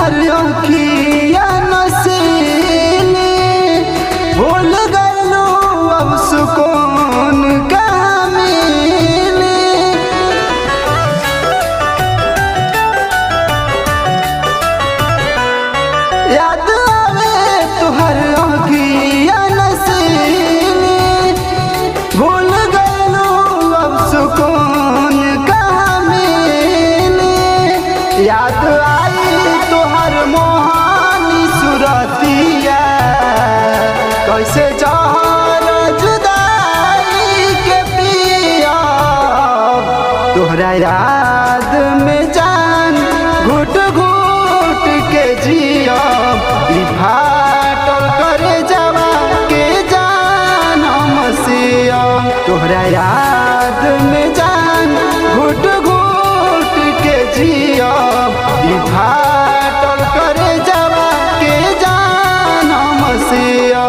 तुहर अखिया नसीली, भूल गइलू अब सुकून कहाँ मिली। याद आवे तुहर अखिया नसीली, भूल गइलू अब सुकून कहाँ मिली। याद आई तुहर मोहानी सुरतिया, कैसे जहर जुदाई के पिया। तोहरा याद में जान घुट घुट के जिया, ई फाटल करे जावा के जान हम सिया। तोहरा याद में जान घुट घुट के जिया, ई फाटल करे जावा के जान हम सिया।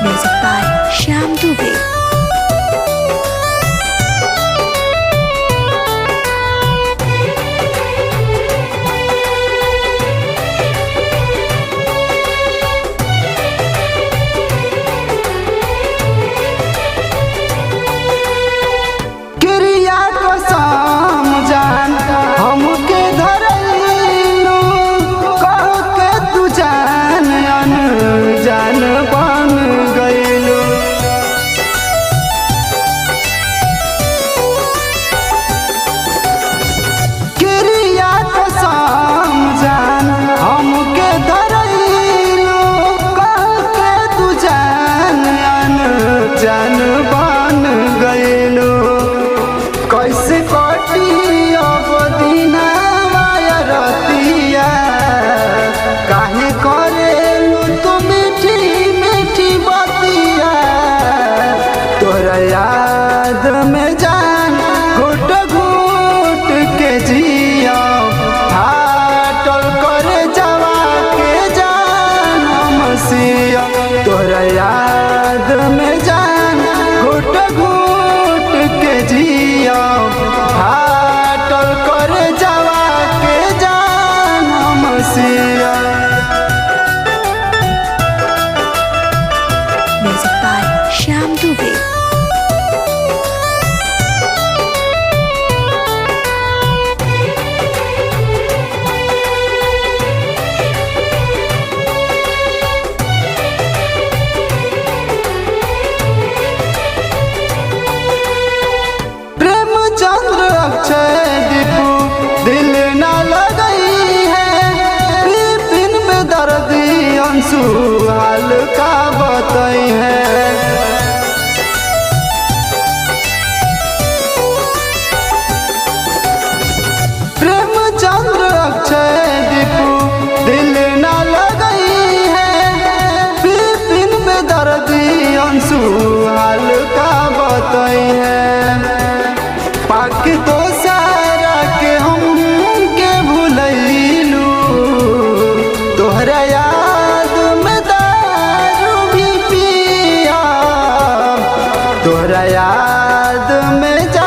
Music by Shyam Dubey. क्रिया कसम जान हमके धरैलू, कह के तू जान अनजान बन गइलू। क्रिया कसम जान हमके धरैलू, कह के तू जान अनजान बन गइलू। कैसे कटी अब दिनवा रतिया, काहे करेलू तू मीठी मीठी बतिया। तोरा याद में जान घुट घुट के जिया, फाटल करे जावा के जान हम सिया। तोरा याद में जान घुट घुट के जिया, फाटल करे जावा के जान हम सिया। Music by Shyam Dubey. Prem Chandra Akshay Deepu दिल न लगई है, विपिन में दर्दी अंशु हाल का बतई है। प्रेम चंद्र अक्षय दीपू दिल न लगई है, विपिन में दर्दी अंशु हाल का बतई है। पाक तो सारा के हम के भूलैलू, तोहरा याद में दारू भी पिया। तोहरा याद में जा